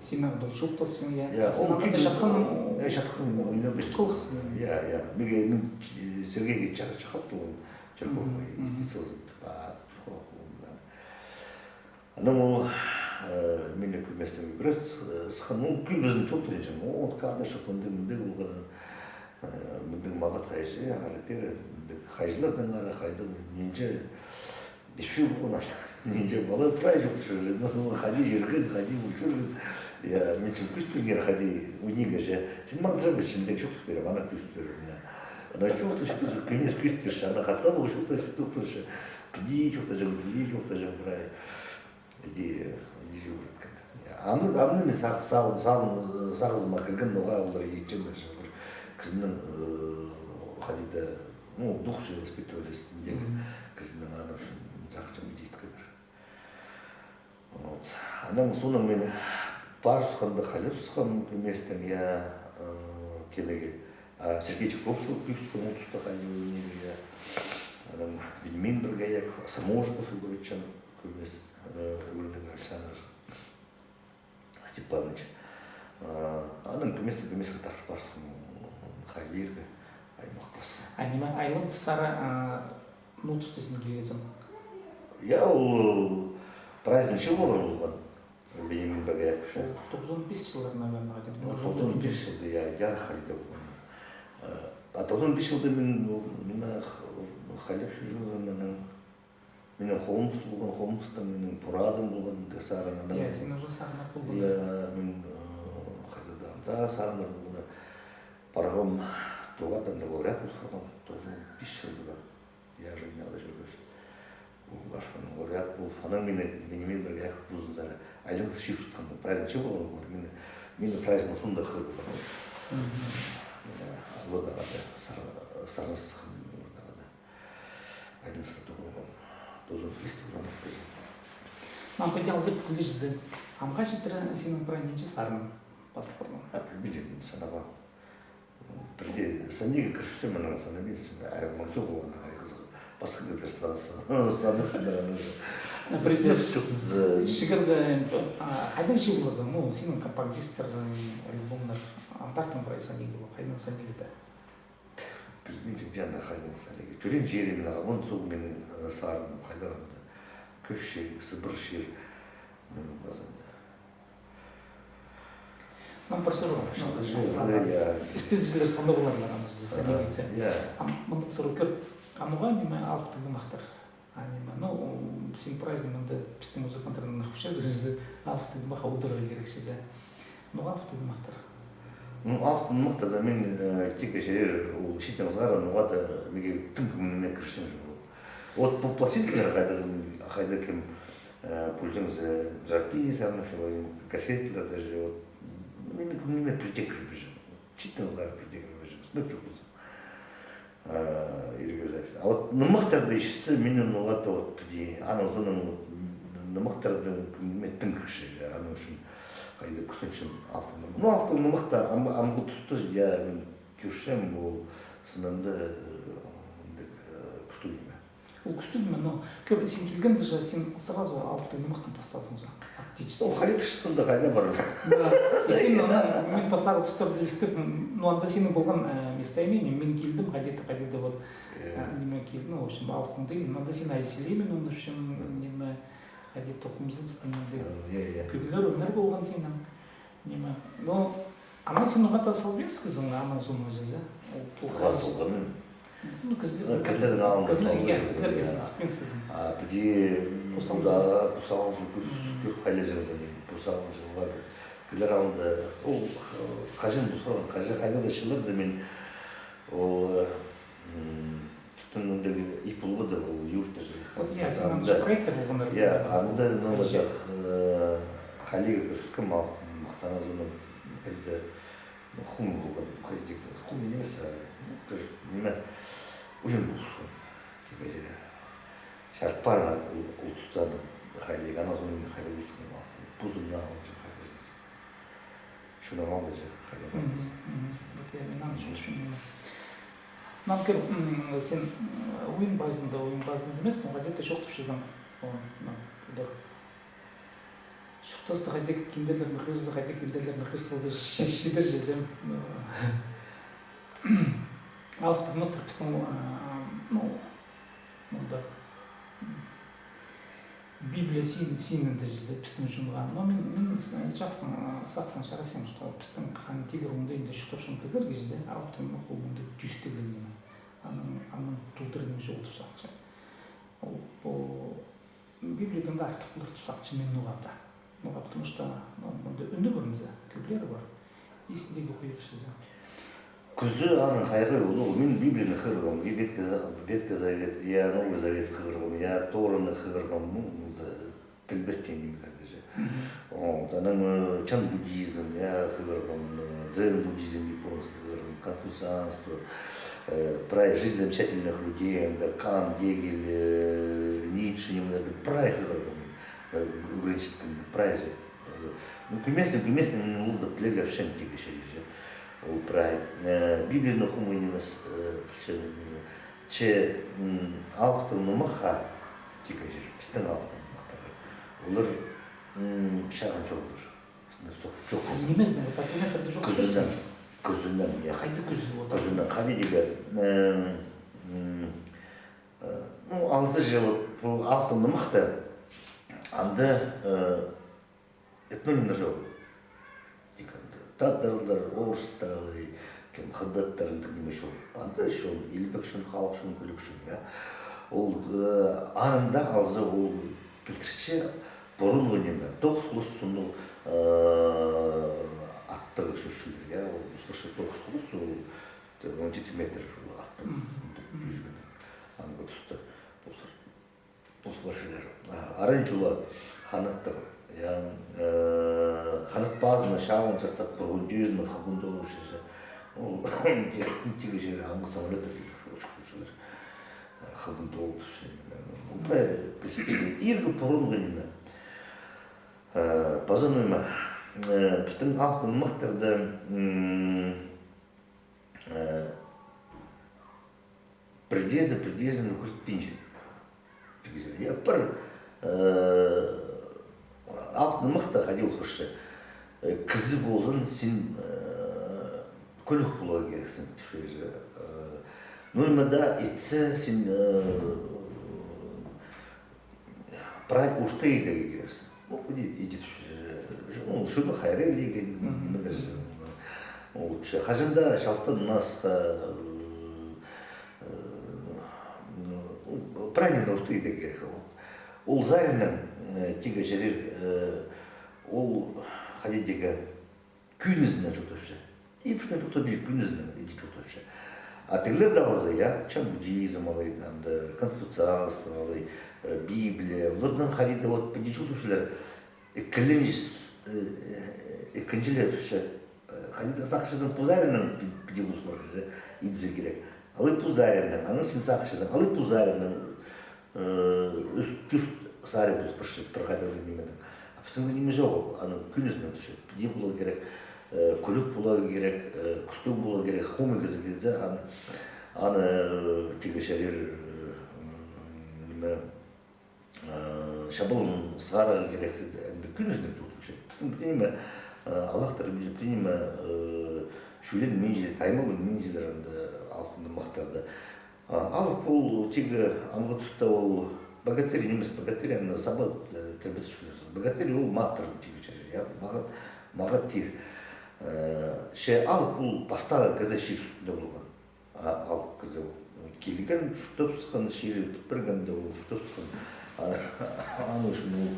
Син андағ чоохтасчаң, я? Я, син ол анда кӱн чатхан, э, чатхан, ойнап. Кулахсың. Я, я. Миге, мин, э, Сергейге ча-, чахап салғам, Чарковха, мгм, мгм, истициязын, а, психолог полған. Анаң ол, э, мині кӧместең ӱгрет, э, сыххан, ол кӧбізін чоохтанчаң. Ол кадр, что мындағ, мындағ полған, э, мындағ маңат хайҷы, ары-пері, мындағ хайҷылардаң ары, хайдағ, нинҷе, Ещё полған, нинҷе пала прай чоохтапча, ну, хайди чӧрген, хайди ӱр чӧрген. Я, мин чіли кӧзіт пиргем, хайди универге же. Син маңзыра ба, чіли мин сағаа чоохтап пирем, анаң кӧзіт пирем, я. Анаң чоохтапча, тоже кӧмес кӧзіт пирче, анаң хатап ох чоохтапча, чоохтапча. Піди чоохтаҷаң, піди чоохтаҷаң прай. Піди, піди чӧрген. Я, аны, аны мин сағ-, сағ-, сағ-, сағызыма кірген, ноға олар итчеңнер, пір кізінің, э, хайди-да, ну, дух же воспитывались, мгм, кізінің аны ӱчӱн сағынчам, піди иткеннер. Вот. Анаң соонаң мин парыбысханда, хайлабысхам кӧместең, я, э, килерге. А Сергей Чарковтың кӧзіткем ол туста хайди ӱннерін, я. Анаң Вениамин Боргояков, Саможиков ӱгретчең кӧмес, э, ӱгренген Александр Степанович. Э, анаң кӧместең, кӧместең тартып парыбысхам, хайлирға, аймах пасха. А ниме, айланыс сари, а, Ну, туста син килгезің. Я, ол, э, праздник чыллар полған. Вениамин Боргояков. Ол тоғызон пис чыллар, наверное, где-то. Ну, тоғызон пис чылда, я, я, хайда полған. Э, а тоғызон пис чылда мин, ну, мин х-, хайлап чӧргем, минің, минің хомыс полған, хомыстаң минің пораадым полған, да сарынның. Я, син уже сарыннар полған. Я, мин, э, хайда даа, анда сарыннар полған. Парғам, тоғада лауреат полғам, тоғызон пис чылда. Я, Женя, алай чӧргебіс. Ол Ашханның лауреат пол. Анаң мині, мині, мин пірге ах позынзар айланыс чыып чатхан, праздник чыып алған, мині, мині праздник соонда хығыр парған. Мгм. Я, Ордағада, сар-, сарнас сыххан Ордағада. Айланыс та тоғынған. Тоғызон пис, тоғызон пис. Нам пойдам зып кулижзе. Амға читіре синің прай нинҷе сарын пас парған? А, пілбинчем, санабаам. Пірдее санирға кірібіссем, анаң санабинчам, а, мынҷа полған, ай, хызығ. Пасха кізілер сан-, сан-, санап сынаған уже. Президент чоохтаза. Чығарға, а, хайдаң чығарға, ну, синің компакт дисктер, альбомнар, андартын прай санирға, хайдаң санирға даа? Пілбинчем, чаны хайдаң санирға. Чӧрген чирім, мин, а, вон суғ минің, э, сарыным, хайдағ анда. Кӧс чир, Сыбыр чир, минің пазында. Нам пір сурығ. Шынды чир, я. Істезіглер санда поларлар, аны, сен итсе. Я. Ам, мындағ сурығ кӧп. А ноға ниме алыптығ нымахтар? А ниме, ну, син прайзың мында пістің музыканттарның нахчазы, алыптығ нымах аудырарға кирек чізе. Ноға алыптығ нымахтар? Ну, алыптығ нымахтарда мин, э, тикке чарир, ол читтең сығара, ноға даа миге тың кӧңніме кірчең чох. Вот пу пластинкалар хайда, хайда кем, э, пулҷаң за жаркий сарнапчалар, кассеталар даже, вот, минің кӧңніме пірдее кірбеҷең. Читтең сығара пірдее кірбеҷең. Сынап чох полза. А, иргі запись. А вот нымахтарды исчетсе, минің ноға даа вот піди, анаң соонаң вот нымахтарның кӧңніме тың кірче, аның ӱчӱн хайда кӱстенчем алыптығ нымах. Ну, алыптығ нымахта ам-, амғы туста, я, мин кӧрчем, ол сынында, э, андағ, э, кӱстіг ниме. Ол кӱстіг ниме, но кӧр, син килгенде же, син сразу алыптығ нымахтаң пастаазың же. Фактически. Ол хайди тышында хайда пар. Да. И син, анаң, мин пасха тустарда истіп, ну, анда синің полған, э, местоимение, мин килдім, хайди-да, хайди-да, вот, э, ниме килді, ну, в общем, алып кӧңніл, анда син айсилимин, ну, в общем, ниме, хайди тоғымзын, ниме, кӧглер, ӧмір полған синің, ниме. Но, ана син оңа таа салбинчазың, анаң соонаң чізе. Оңа салғам мин. Ну, кізілернің алнында, кізілерге, кізілерге син сыппинчазың. А піди, пу сағын чізе, пу сағын чізе кӧп, кӧп хайлаҷаңзың, пу сағын чізе кізілер алнында. Ол х-, хаҷан пу сағын, хаҷан, хайдағ-да чылларда мин ол, м, пістің мындағ ИП полбады, ол юртта же. Вот, я, син анда проектор полғаннар. Я, анда, ну, хайҷы. Мындағ, э, хайлирға кірібіскем, ал, махтаназыным, хайда, Хумин полған, хайди, хумин нимес, а, ну, пір ниме, уйан полысхан. Тигі чарир. Чарытпаан ол, ол туста хайди, анаң соонаң хайди полысхан, позымнаң алынҷа хайди полысхан. Шуны алды ча хайди полысхан. Вот я, мин аны чоохтапчам. Нам кір, син уйан пазында, уйан пазында нимес, но хайди-да чоохтапчазың. Чуртаста хайдағ кинделерні хығырза, хайдағ кинделерні хығырза, чидер чізе. Алыптығ матыр пістің, ну, мында Библия син, синінде чізе пістің чонға. Но мин, мин чахсы, сағынчам, чарасчам, что пістің хан тигір оңдайында чуртапчатхан кізілерге чізе, алыптығ матыр ол мында тӧстелген ниме. Аның, аның тудырған ниме чоғыл тіп сағынчам. Ол, пу Библиядаң даа артых полар тіп сағынчам мин ноға-да. Ноға, потому что, ну, мында ӱні пар ниме, кӧглері пар. Истіндегі хойығ чізе. Кӱзі аның хайдағ улуғ. Мин Библияны хығырғам, и Ветхий За-, Ветхий Завет, я Новый Завет хығырғам, я Тораны хығырғам, ну, тілбестең нимелерні чізе. Вот, анаң, э, чан буддизм, я, хығырғам, э, дзен буддизм японский хығырғам, конфуцианство, э, прай жизнь замечательных людей, анда Кант, Гегель, э, Ницше нимелерні прай хығырғам, э, ӱгренчеткем, прай чізе. Э, ну, кӧместең, кӧместең, мин ол даа пілерге апчам тигі чарир чізе. Ол прай, э, Библияны хумай нимес, э, пілчем, Че, м, алыптығ нымахха, тигі чарир, пістің алыптығ нымахтар. Олар, м, чағын чоғыллар. Сынап сох чох. А нимезінең, вот аргументтарда чох. Кӱзінең, кӱзінең, я. Хайдағ кӱзі ол? Кӱзінең, хайди тигі, м, м, э, ну, алза че, вот, пу алыптығ нымахта, анда, э, этнонимнер чоғыл. Тик анда татарлар, орыстар алай, кем, хыдаттар, андағ ниме чоғыл. Анда чон, илбек чон, халых чон, кӱлӱк чон, я. Ол, э, аннаң алза, ол пілдірче пурунғы ниме. Тоғыс хулас сыннығ, э, аттығ сӧсчілер, я. Ол сӧсчі тоғыс хулас, ол, он жеті метр аттығ. Мгм. Анғы туста полар. Пу парчалар. А, аран чула ханаттығ. Я, э, ханат пазына чалын чатсап, пурун тӧзінің хыбын толып чізе. Ол тигі чарир, аңғы самолёттар тигі учух чурчалар. Э, хыбын толып чізе. Ну, прай пілістіг. Иргі пурунғы ниме. Э, паза ниме. Э, пістің алыптығ нымахтарда, м, э, пірдеезі пірдеезін ӱгретпинче. Пірдеезі. Я, пір, э, алыптығ нымахта хайди ол парча. Э, кізі ползаң, син, э, кӱлӱк поларға кирексің, тіпче. Э, ну, ниме дее итсе, син, э, прай орта идерге кирексің. Ну, хайди иди, ну, чонны хайран идерге, мгм, ниме дее. Ол че, хаҷан даа чалтанмасха, э, ну, прай ниме орта идерге кирек. Ол саринаң, э, тигі чарир, э, ол хайди тигі кӱӱнізінең чоохтапча. И пірдең чоохтапча, кӱӱнізінең иди чоохтапча. А тігілерні алза, я, че буддизм алай, анда конфуцианство алай, э, Библия, оларның хайди даа вот піди чоохтапчалар, ікіленчес, э, э, ікінҷілепче, э, хайди даа сағынчазың, пу саринаң пі-, піди полып парар, э, идібізерге кирек. Алай пу саринаң, анаң син сағынчазың, алай пу саринаң, э, ӱс-тӧрт сари полып парча пір хайдағ нименең. А пістің ниме чоғыл, аның кӱӱнізінең тіпче. Піди поларға кирек, э, кӱлӱк поларға кирек, э, кӱстіг поларға кирек, хомай кізі килзе, аны, аны, э, тигі чарир, э, м, ниме, э, чабалаң сығарарға кирек, анда кӱӱнізінең чоохтапча. Пістің пір ниме, э, алыптар, пір ниме, э, чӱленминче, таймаланминчалар анда алыптығ нымахтарда. А, алып ол тигі амғы туста ол богатырь нимес, богатырь аны саба, э, тірбетчелер. Богатырь ол матыр тигі чарир, я, мағат, мағат тир. Э, че алып ол пастағы кізі чир ӱстӱнде полған. А, алып кізі ол килген, чуртап сыххан, чирі пӱт пиргенде ол чуртап сыххан. А, аның ӱчӱн ол,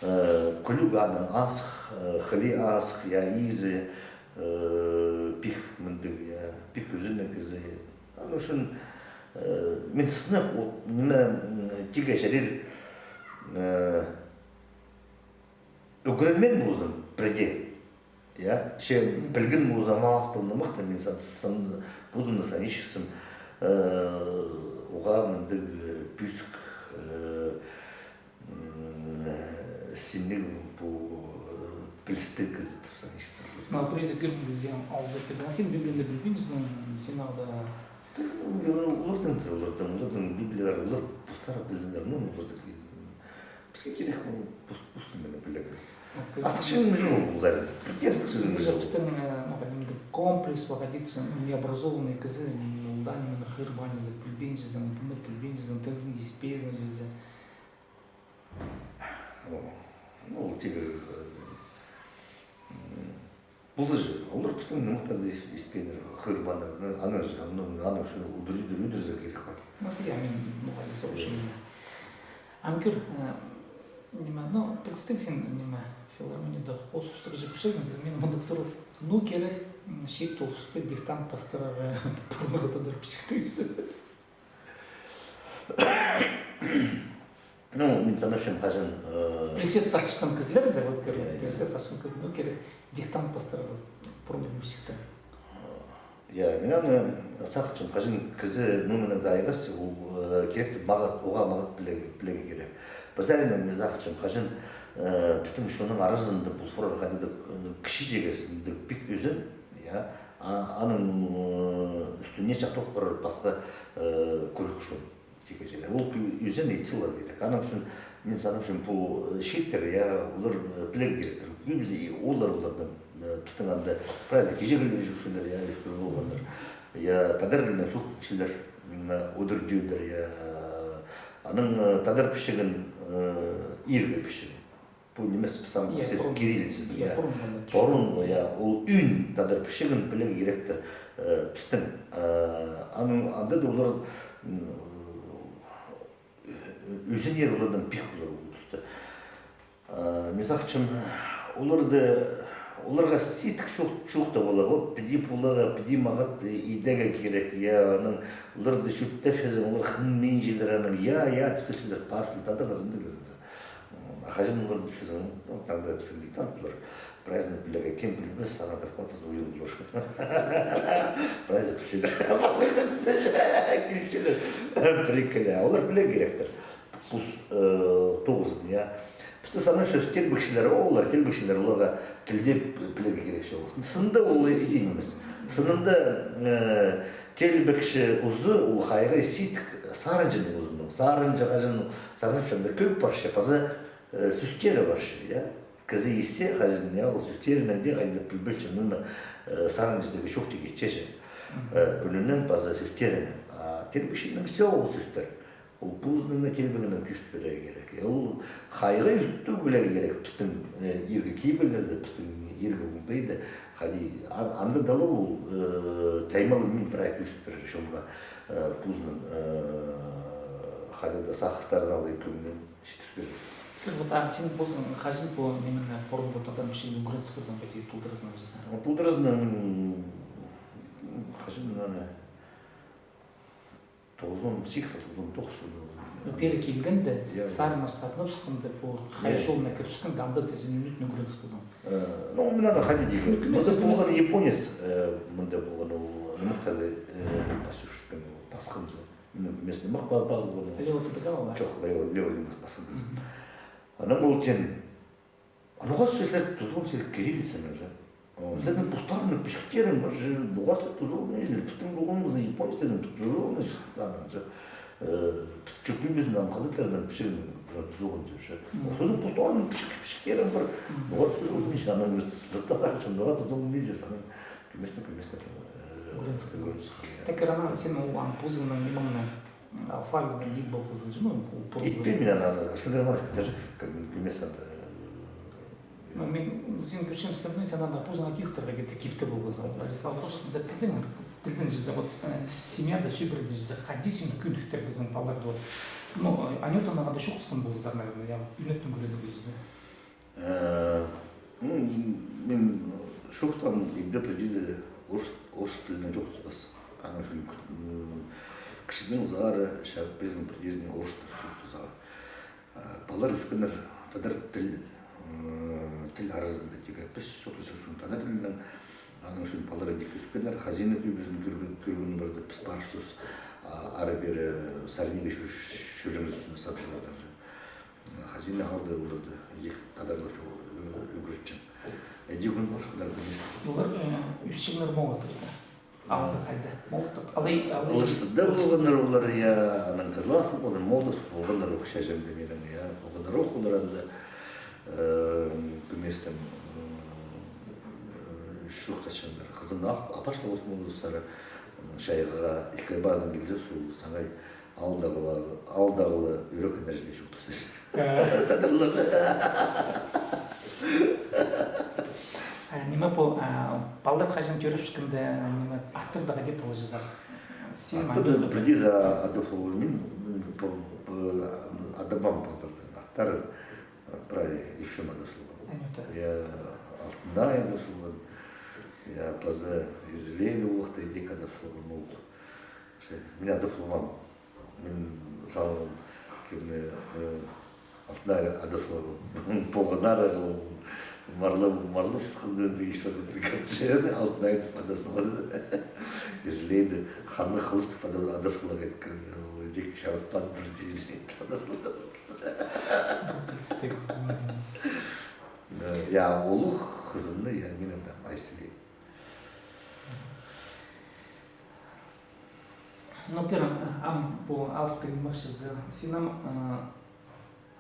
э, кӱлӱк аның азых, э, хыли азых, я, изі, э, пик мындағ, я, пик ӱзінең кізі. Аның ӱчӱн, э, мин сынап, вот, ниме, м, тигі чарир, э, ӱгренмеен ползаң, пірдее, Я, че пілген музамалахтың нымахтар, мин сан, сан, позымны саничсым, э, уғаа мындағ, э, пӧзік, э, м, э, синніг пу, э, пілістіг кізі тіп саничсым. Но прежде кӧрген кізі алза кізі. А син Библияны пілбинчезің, син алда. Олардың, олардың, олардың Библиялар, олар постары пілзіннер, ну, оларды, піске кирек, ол пос-, пос ниме пілерге. Окей. Астығ чыынмаҷаң ол, ол зайын. Пірдее астығ чыынмаҷаң ол. Пістің, э, ну, кәдімгі комплекс, пағадит, ну, необразованный кізі, м, ол даа нимені хығырбаан чізе, пілбинчезің, пілбинчезің, тілзін испезің чізе. Ол, ну, ол тигір, э, м, позы же, олар пістің нымахтарды ис-, испееннер, хығырбааннар, ну, аның же, аның, аның ӱчӱн удур-, удур-, удур-, удур-, кирек пар. Вот я, мин, ну, хайди сообщение. Ам кӧр, э, ниме, ну, пілістің син, ниме, филармонияда хоос устығ же пілчезің, мин мындағ сурығ. Ну, кирек, м, чиит тоғызта диктант пастырарға, пурунғы тадар пічіктіг. Ну, мин санапчам, хаҷан, э, пірсі сағынчатхан кізілер дее, вот, кӧр, я, я, пірсі сағынчатхан кізілер, ну, кирек диктант пастырарға пурунғы пічікті. Я, мин аны сағынчам, хаҷан кізі, ну, мин анда айғасча, ол, э, киректі мағат, уғаа мағат піле-, пілерге кирек. Паза аны мин сағынчам, хаҷан, э, пістің чонның аразында пу сурығ хайдағ-да, э, кічіҷегезінде пик ӧзен, я, а, аның, э, ӱстӱне чахталып парар пасха, э, кӱрек чон. Тиккеҷелер. Ол кӱ-, ӧзен ит сыйлар кирек. Аның ӱчӱн мин санапчам, пу, э, чииттер, я, олар, э, пілерге киректер. Кӧбізі и олар, оларның, э, пістің анда, правильно, киҷегелер чӧрчелер, я, ӧскір полғаннар. Я, тадар тілінең чоохтапчалар, м, удур-тӧдір, я, аның, э, тадар пічігін, э, иргі пічігін. Пу нимес, піс ам, я, піс пурун, кириллица, я, я, пурун, пурун, я, ол ӧӧн тадар пічігін пілерге киректер, э, пістің, э, аның анда даа олар, м, ӧзеннер оларның пик полар ол туста. Э, мин сағынчам, оларда, оларға сидік чоох-, чоохтап аларға, вот, піди поларға, піди мағат, э, идерге кирек, я, аның, оларны чӧптепчезің, олар хынминчалар аның, я, я, тіп килчелер, партия, тадарлар, андағ кізілер. М, а хаҷан оларны тіпчезің, ну, таңда пістің диктант полар. Прайзын пілерге кем пілбес, сағаа зарплатазы уйан полар. Прайзын пілчелер. Паза килчелер. Прикольно. Олар пілерге киректер. Пос, э, тоғызын, я. Пісті санапча, телбекчілер, олар телбекчілер, оларға тілді пілерге кирек чоғыл. Сынында ол иди нимес. Сынында, э, телбекчі узы, ол хайығ сидік сарынҷының узының. Сарынҷы хаҷан сарнапча, анда кӧп парча, паза, э, сӧстері парча, я. Кізі исче хаҷан, я, ол сӧстерінең дее хайди пілбинче, ну, э, сарынҷы сірерге чоохтирға итче. Э, ӱлӱнең паза сӧстерінең. А телбекчінің всё ол сӧстер. Ол позының на телбегінең кӧзіт пирерге кирек. Ол хайығ ӧтіг пілерге кирек пістің, э, иргі кибелерде, пістің иргі оңдайда. Хайди, а-, анда даа ол, э, таймалығ ниме прай кӧзіт пирер чонға, э, позының, э, хайдағ-да сағыстарын алай кӧңнін читіріп пирер. Кӧр, вот, а син позың хаҷан пу нимені, пурунғы тадар пічігін ӱгренісхезің, піди толдыразынаң чізе? Ол толдыразынаң, м, хаҷан аны, тоғызон сигіс, тоғызон тоғыс чылда. Ну, пеер килгенде, я, я, сарыннар сарнапчатханда, пу хайығ чолына кірібіскенде, анда тізе ӱнетін ӱгренісхезің. Э, ну, мин аны хайди тиим. Ну, кӧмес, мында полған японец, э, мында полған ол, нымахтарды, э, пастап чӧрген, пасханҷы. Мин кӧмес нымах па-, пазылған ол. Лео Тадыкава ба? Чох, Лео, Лео нимес, пасхан кізі. Мгм. Анаң ол теен, а ноға сірер тузаланчазар кириллицанаң же? О, сірернің постарыңның пічіктерің пар же, ноға сірер тузаланминчазар, пістің полғаныбыс японецтернең тузаланчазар же. Э, піс чӧргенбіс ам хадаттарның пічігінең тузаланчазар же. Мгм. Сірернің постарыңның пічік-, пічіктерің пар. Мгм. Ноға тузаланминчазар, анаң сірер тузаланчазар, анаң кӧмес-кӧмес, э, ӱгренісхезер. Так, анаң син ол ам позыңның нимеңні, алфавитнең ит полғазың же, ну, ол позыңның. Итпеем мин аны, аны, Александр Иванович Катажиков, кӧмес анда, э, ну, мин, син кӧрчем, сен, сен анда позыңа килістірерге кирек полғазың. Даже салғаш, да, тілдең, тілдең чізе, вот, э, семьяда сӧбіреде чізе, хайди син кӧніктіргезің палаларды, вот. Ну, э, Анютанаң анда чоохтасхан ползар, наверное, я, ӱнетін кӧрерге чізе. Э, ну, мин чоохтаам, ибде придирде орыс, орыс тілінең чоохтаспас. Аның ӱчӱн, м, кічігдең сығара чарытпазың придирдең орыс тілінең чоохтазарға. Э, палалар ӧскеннер тадар тіл, м, Тіл аразында тигі піс чоохтасчабыс тадар тілінең, аның ӱчӱн палалар андағ ӧскеннер, хазииннең кӧбізін кӧрген, кӧрген оларны піс парыбыс, а, ары-пеер сарнирға чӧр-, чӧрҷеңнер ӱстӱнде сабынчалар. Хазииннең алды оларны андағ тадарлап чоох-, ӱгретчең. Андағ кӱн пар, Худай пирзе. Олар, э, ӧсчеңнер Молотовта. Алды хайда? Молотов, алай, алай. Ылыста полғаннар олар, я, анаң Кызластың, анаң Молотов полғаннар ох, чачымда минің, я, полғаннар ох олар анда, э, кӧместең, м, чоохтасчаңнар. Хызымны ап-, апарчалар Молотовсар, м, чайғыға, ікі пазынаң килзе, сол саңай Алдағылар, алдағылар ӱрекке нірежіле чоохтасча. Э. Тадарлар. А, ниме пу, а, палалар хаҷан тӧрепчеткенде, ниме, аттарны хайди адап салчазар? Син... Аттарны пірдеезі адап салғам мин, мин пу, пу, адабаам палаларның аттарын, прай ипчім адап салғам. Анюта. Я, Алтынай адап салғам. Я, паза Излейді улуғ таа идӧк адап салғам ол. Че, мин адап салғам. Мин салғам, кемні, э, Алтынай адап салғам. Поғаннар, ол марлап, марлап сыхханда, андағ ис салғанда, Алтынай тіп адап салғам. Излейді Ханны Хылыш тіп адап, адап салғам, ол идӧк чарытпаан пір дее Излей тіп адап салғам. Пілістіг. Э, я, улуғ хызымны, я, мин адап, Айсілей. Ну, пір, ам, пу алыптығ нымах чізе. Син ам, э,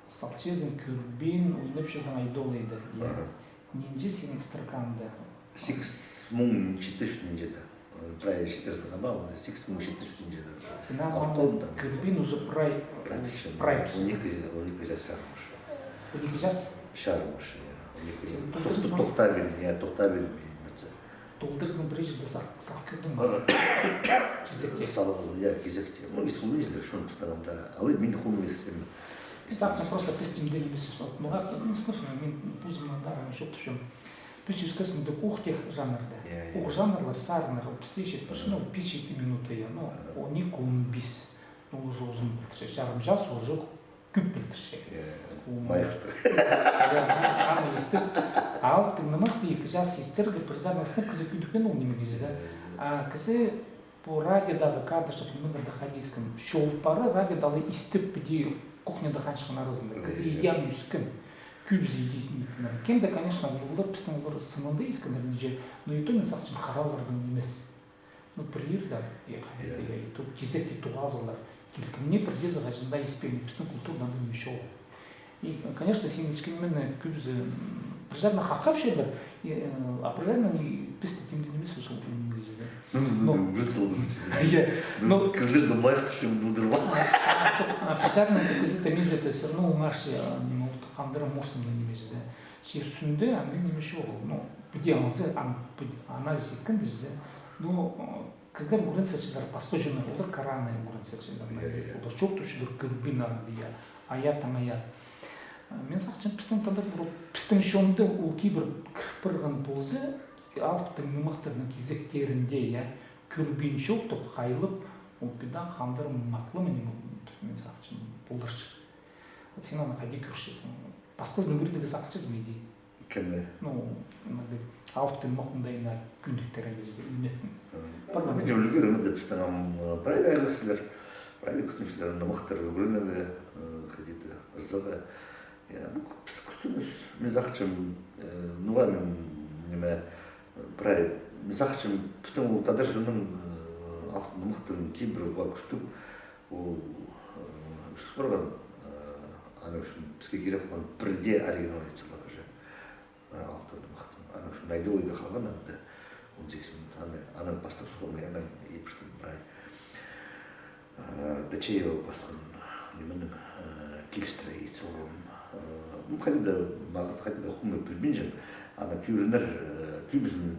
салчазың, кӧрбин, ойнапчазың Айдолайда, я? Ага. Нинҷе синің строкаң даа? Сигіс муң читі чӱс нинҷе даа. Прай читірзің ама, сигіс муң читі чӱс нинҷе даа. Син ам алтон даа. Кӧрбин уже прай, прай пілчем. Прай пілчем. Он ікі, он ікі час чарым уже. Он ікі час? Чарым уже, я. Он ікі. Син тохта-, толдырзың? Тохтабин, я, тохтабин, я. Толдырзың пір чирде сах-, сах кӧрдің ме? Кизекте. Сал, я, кизекте. Ну, исполнительлер, шоны пістің анда. Алай мин хомай естім. Сағынчам, просто піс тимде нимес, вот, мағаа, ну, сынап, мин позымнаң даа аны чоохтапчам. Піс ӧскебіс андағ ох тех жанрда. Я, я. Ох жанрлар, сарыннар, ол пісте читпес, ну, пис-читі минута, я, ну, он ікі, он пис, ну, уже узун полтыр, чарым час уже кӧп полтыр. Э, майхтыр. Аны истіп, алыптығ нымахты ікі час истерге пір сарыннаң сынап кізі кӧдікпеен ол нимее чізе. А кізі пу радиодағы Кадышев нимелерні хайди искен. Чол пары радиода алай истіп, піди кухняда ханчатхан аразында. Кізі иди аны ӧскен. Кӧбізі иди ниме. Кем дее, конечно, олар пістің олар сынында искеннер, нинҷе, но и то мин сағынчам, харалардаң нимес. Ну, пір ирде, я, хайди, я, и то кизекте тоғазығлар. Килкімнең пірдеезі хаҷан даа испеен, пістің культурада андағ ниме чоғыл. И, конечно, син іскен ниме, кӧбізі, м, пір сарыннаң хахапчалар, и, э, а пір сарыннаң и пісті тимде нимес, ол ниме чізе. Ну, ну, ну, ну, ну, я, ну, кізілерді майхтапчам, ну, дурба. А, а, чох, а, пір сарыннаң кізі тимзе, это всё равно оңарча, а, ниме, ол хандыра морсымны ниме чізе. Чир ӱстӱнде андағ ниме чоғыл. Ну, піди аңзы, ан-, піди анализ иткенде чізе. Ну, э, кізілер ӱгрен салчалар пасха чоннар, олар кӧрінең ӱгрен салчалар. Я, я. Олар чоохтапчалар кӧрбин андағ, я, аят, аят. Э, мин сағынчам, пістің тадар, пістің чонда ол кибір кір парған полза, алыптығ нымахтарның кизектерінде, я, кӧрбин чоохтап, хайлап, ол піди хандыра матлы ниме, мин сағынчам, поларҷых. Вот син аны хайди кӧрчезің? Пасхазын ӱгренерге сағынчазың ба иди? Кемні? Ну, мындағ алыптығ нымахтың даа кӱндіктерін, ӧнетін. Мгм. Пар ма? Мин ӱлгӱрем, мында пістің ам, э, прай айғасчылар, прай кӱстенчелер нымахтар ӱгренерге, э, хайди-да ызыға. Я, ну, піс кӱстенчебіс. Мин сағынчам, э, ну, а мин, ниме, э, прай, мин сағынчам, пістің ол тадар чонның, э, алыптығ нымахтың кибірі уғаа кӱстіг. Ол, э, ӧсіп парған, э, аның ӱчӱн піске кирек полған пірдее оригинал ит саларға же. Э, алыптығ нымахтың. Аның ӱчӱн Айдолайда халған анда он сигіс минут. Аны, аны пастап салғам, анаң ибіртім прай. Э, Дачеева пасхан нименең, э, килістіре ит салғам. Э, ну, хайди-да, мағат хайди-да хомай пілбинчем. Аны кӧрерге, э, кӧбізін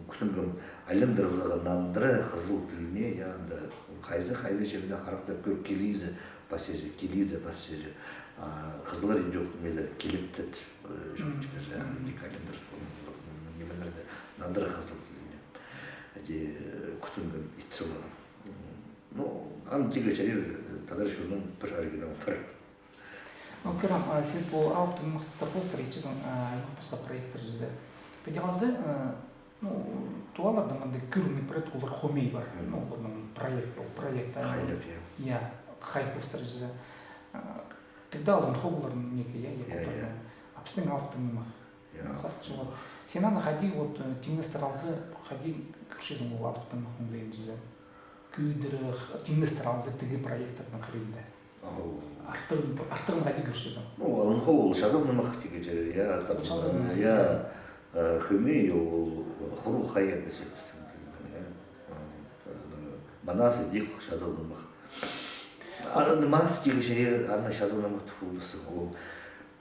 кӱстенгем айландырыбызарға нандыра хызыл тіліне, я, анда хайзы, хайзы чирде харахтап кӧр, килизе, пасча же, килизе, пасча же. А хызыллар иди ох, нимелер, килетче, э, чоохтапчалар же, аны тик айландырып, нимелерні нандыра хызыл тіліне. Іди, э, кӱстенгем ит саларға. Ну, ам тигі чарир, э, тадар чонның пір оригиналы пар. Ну, кӧрем, а, син пу алыптығ нымахты хоостыра итчезің, а, аймах пасха проекттер чізе. Піди алза, а, ну, туваларда мында кӧрімніг проект, олар хомей пар. Ну, оларның проект, ол проект, а, хайдап, я. Я, хай хоостыра чізе. А, тігде алған хобыларның неке, я, я, я, я. А пістің алыптығ нымах. Я. Сағынчам, син аны хайди, вот, э, тиңнестіре алза, хайди кӧрчезің ол алыптығ нымахты чізе. Кӧдірі, тиңнестіре алза тігі проекттернің хыринда. Артығын, артығын хайди кӧрчезің. Ну, алынғы ол чазағ нымах тигі чер, я, атап, чазағ нымах. Я, э, хомей, ол, ол, хуруғ хай тіпчебіс, я. Э, Манас тигі чазағ нымах. А, Манас тигі чер, аны чазағ нымах тіп полбассың, ол,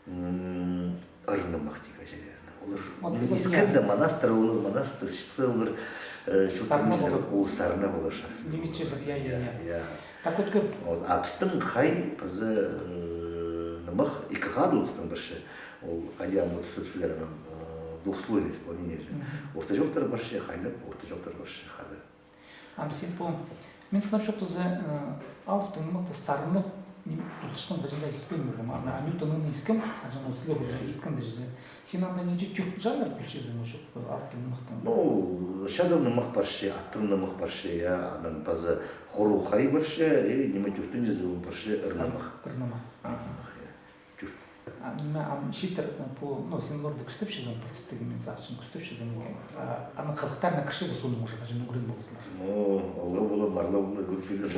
м, ыр нымах тигі чер. Олар, вот, м, вот, искенде Манастар, олар Манасты, что олар, э, сарна полар. Ол сарна полар. Ниме чир, я, я, я. Так вот, кӧп. Вот, а пістің хай, паза, э, нымах, ікі хада ол пістің парча. Ол хайди ам вот сӧс пілер, анаң, э, двухслойное исполнение же. Орта чоохтар парча, хайлап, орта чоохтар парча, хада. Ам син пу, мин сынап чоохтаза, э, алыптығ нымахты сарнап, ниме, тултыштаң хаҷан даа искем полғам. Аны Анютанаң искем, хаҷан ол сілер уже иткенде чізе. Син анда нинҷе тӧрт жанр пілчезің, может, алыптығ нымахтаң? Ну, чазағ нымах парча, аттығ нымах парча, я, анаң паза хуруғ хай парча, и ниме тӧртінҷізі ол парча ыр нымах. Ыр нымах. Ыр нымах, я. Чурт. А, ниме, ам чииттер, э, пу, ну, син оларны кӱстепчезің, процесстегі, мин сағынчам, кӱстепчезің ниме. А, аның хылыхтарына кірче бе, соонаң уже хаҷан ӱгрен ползалар? Ну, алға полам, арла полам, кӧріп килдім.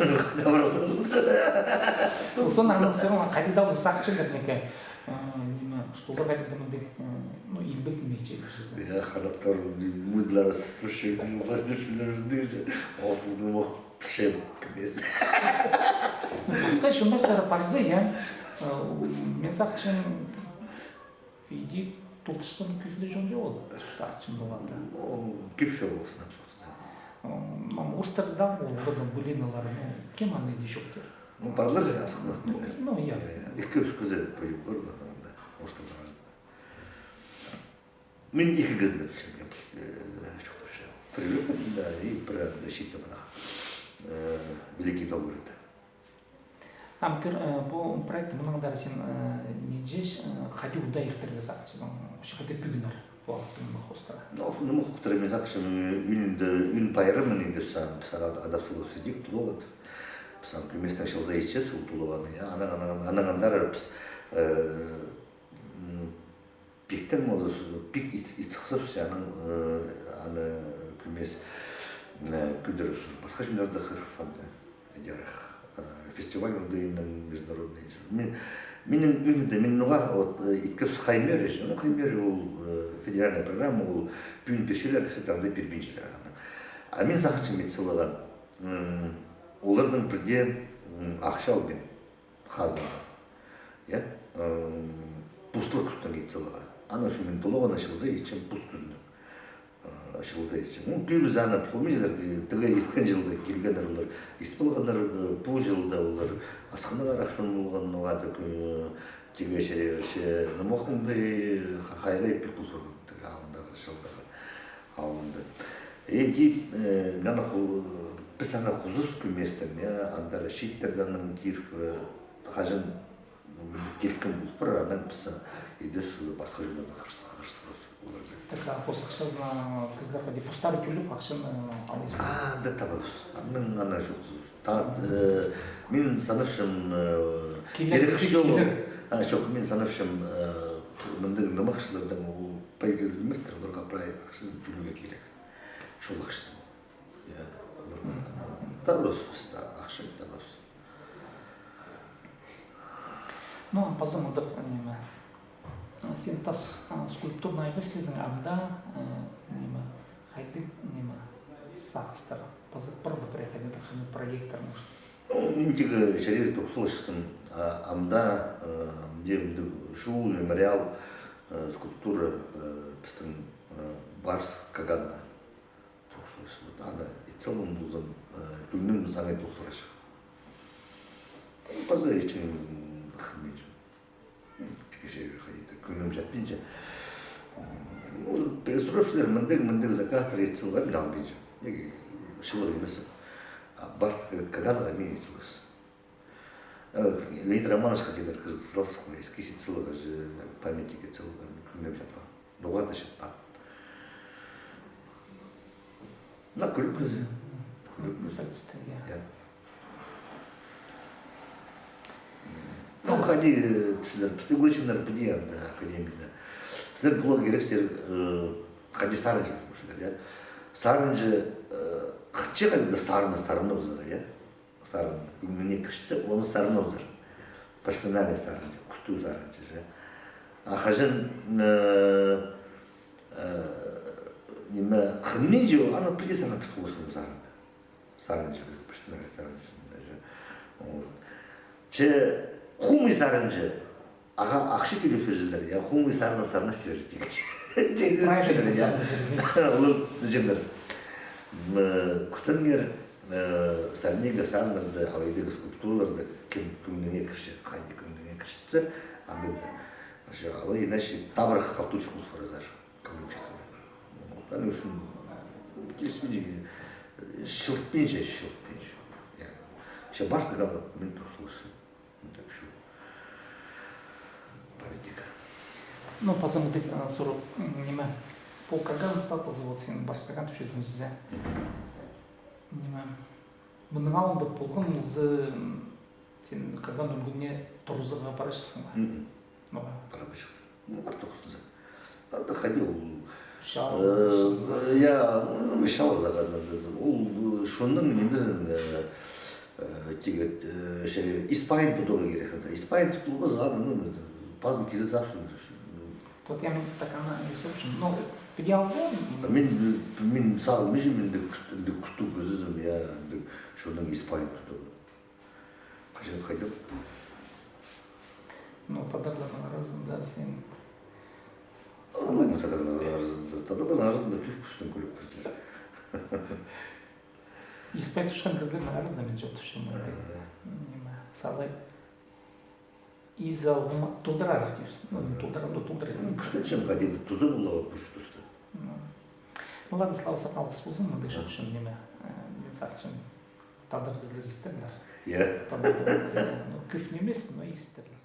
Соонаң аның всё равно хайди даа полза сағынчалар ниме, э, ниме, что олар хайди даа мындағ, э, ну, илбек ниме чізе. Я, ханаттар, мыйдылар, сырчы, мыйдылар, сырчы, мыйдылар, алтын нымах. Пісчем кӧмес. Ну, пасха чоннар даа парза, я. Э, мин сағынчам, иди тултыштаң кӧп ле чон чоғыл, сағынчам полғанда. Ол кӧп чоғыл, сынап чоохтаза. М, ам орыстар даа, ол, оларның былиннары, ну, кем аны иди чоохтир? Ну, парлар асхынатты. Ну, я. Ікі-ӱс кізі пӧлік пар, анда, орыстар. Мин ікі кізіні пілчем, э, чоохтапчам. Пір Люкин, да, и пір анда чиитте мынах, э, Великий Новгород. Ам кӧр, э, пу проект мынаңар син, э, нинҷе, э, хайди удаа иртерге сағынчазың, вообще хайди пӱгінер пу алыптығ нымах хоостыра? Ну, нымах хоостыра мин сағынчам, э, ӱнінде, ӱн пайрамынаң иди сағам, сағам адап сулап сидік тулуғат. Піс ам кӧместең чылза итчебіс ол тулуғаны, я, анаң, анаң, анаң андар піс, э, м, пиктең ол пик ит, ит сыхсапча, анаң, э, аны кӧмес, э, кӧдіріп, пасха чоннарны хығырып, анда, идерік, э, фестиваль оңдайынаң международный. Мин, минің ӱнінде, мин ноға, вот, э, иткебіс хаймӧрі, ну, хаймӧрі ол, э, федеральная программа, ол пӱӱн пирчелер, кізі таңда пирбинчелер аны. А мин сағынчам ит саларға, м, оларның пірдее, м, ахча албин. Хазнадаң. Я? М, пустылар кӱстең ит саларға. Аның ӱчӱн мин тулуғаны чылза итчем пус кӱзінең. Э, чылза итчем. Ну, кӧбізі аны пілбинчелер, тігі иткен чылда килгеннер олар. Ит салғаннар, э, пу чылда олар асхынағ арах чон полған, ноға-да кӧ-, тигі чарирче, нымах оңдай, ха-, хайрай пик пол парған, тігі алындағы чылдағы. Алынды. И тіп, э, мин аны ху-, піс аны хузыбыс кӧместең, я, андар чииттерге анаң киріп, э, хаҷан килкім пол пар, анаң піс идібіс пасха чоннарны хығырыс-, хығырысхабыс оларны. Так, а хос ахчазын кізілер хайди постары тӧлеп, ахчаны алызы? А, да, табабыс. Анаң, анаң чох. Та, э, мин санапчам, э, кирек чох. А, чох, мин санапчам, э, мындағ нымахчыларның ол пай кізі ниместер, оларға прай ахчазын тӧлирге кирек. Чол ахчазын. Я, оларға табарбыс, піс тее ахча табарбыс. Ну, а паза мындағ, ниме, син тас, а, скульптурный нимес чізе, ам даа, э, ниме, хайдағ, ниме, сағыстар, паза пір дее пір хайдағ-да хынығ проекттер, может. Ну, мин тігі чарир тоғынчам, а, ам даа, э, мында, мында чул мемориал, э, скульптура, э, пістің, э, Барс Каганға. Тоғынчам, вот, аны ит салған ползам, э, кӧңнім саңай толдырарҷых. Паза итчем, хынминчам. Тігі чир хайди-да кӧңнім чатпинча. Ну, срочно мындағ, мындағ заказтар ит саларға мин албинчам. Неге, чылығ нимес. А Барс Каганға мин ит салғам. Э, Леонид Романовичха тидір кізі, Златовха, эскиз ит саларға же, памятник ит саларға, кӧмеп чатпаан. Ноға даа чатпаан. Мына кӱлӱк кізі. Кӱлӱк кізі. Пілістіг, я. Я. Ну, хайди, э, тіпчелер, пістің ӱгретчілер піди анда академияда. Сірер поларға кирексер, э, хайди сарынҷы полчалар, я. Сарынҷы, э, хынча хайди даа сарынны сарнап аларға, я. Сарын, кӧңніңе кірчетсе, оны сарнап алар. Профессиональный сарынҷы, кӱстіг сарынҷы, я. А хаҷан, э, э, ниме, хынминча, аны піди сарнатып поларзың сарын. Сарынҷы кізі, профессиональный сарынҷы, я. Вот. Че хомай сарынҷы, ағаа ахча тӧлеп пирчелер, я, хомай сарынны сарнап пирер, тик. Правильно, я. Сарнап пирер. Олар тіҷеңнер. М, э, кӱстеніңер, э, сарнирға сарыннарны, алай идерге скульптураларны, кем кӧңніңе кірче, хайди кӧңніңе кірчетсе, анда даа. Вообще, алай иначе табырах халтурча полып парарзар. Количество. Вот, аны ӱчӱн, ну, киліспинче, чылытпинча, чылытпинча. Я. Че Барс Каган мин турғысчам. Так что, политика. Ну, паза мындағ, а, сурығ, м, ниме, пу Каган статузы, вот син Барс Каган тіпчезің, зе. Мгм. Ниме, мының алнында полған зе, м, син Каган ӱлгӱніне турғызарға парарҷыхсың ба? Мгм. Ноға? Парарбаҷыхпын. Ну, артых узунза. Анда хайди ол, чаалаза, э, я, ну, чаалазарға, ол, э, чонның нимезін, э, э, тигі, э, че, испайын тударға кирек, анда. Испайын тудылбаза, ну, пазын кизеп сағынчалар. Вот я, мин так ана не слышал. Ну, піди алза, м. Мин, мин сағынминчам, мин дее кӱс-, мин дее кӱстіг кӧзізім, я, мин дее чонның испайын тударға. Хаҷан, хайдағ? Ну, тадарларның аразында син. Ну, тадарларның аразында, тадарларның аразында кӧп кӱстіг кӱлӱк кізілер. Испай тутчаң кізілернің аразында мин чоохтапчам. Ага. Ниме, сағам. Изалғым толдырарах тіпчем. Ну, толдырар, ну, толдырар. Ну, кӱстенчем, хайди даа туза поларға, пусть туста. Ну. Ну, ладно, Слава, сағаа алғыс ползын, мындағ чоохтаҷаң, ниме, э, мин сағынчам. Тадар кізілер истерлер. Я. Тадар, ну, кӧп нимес, но истерлер.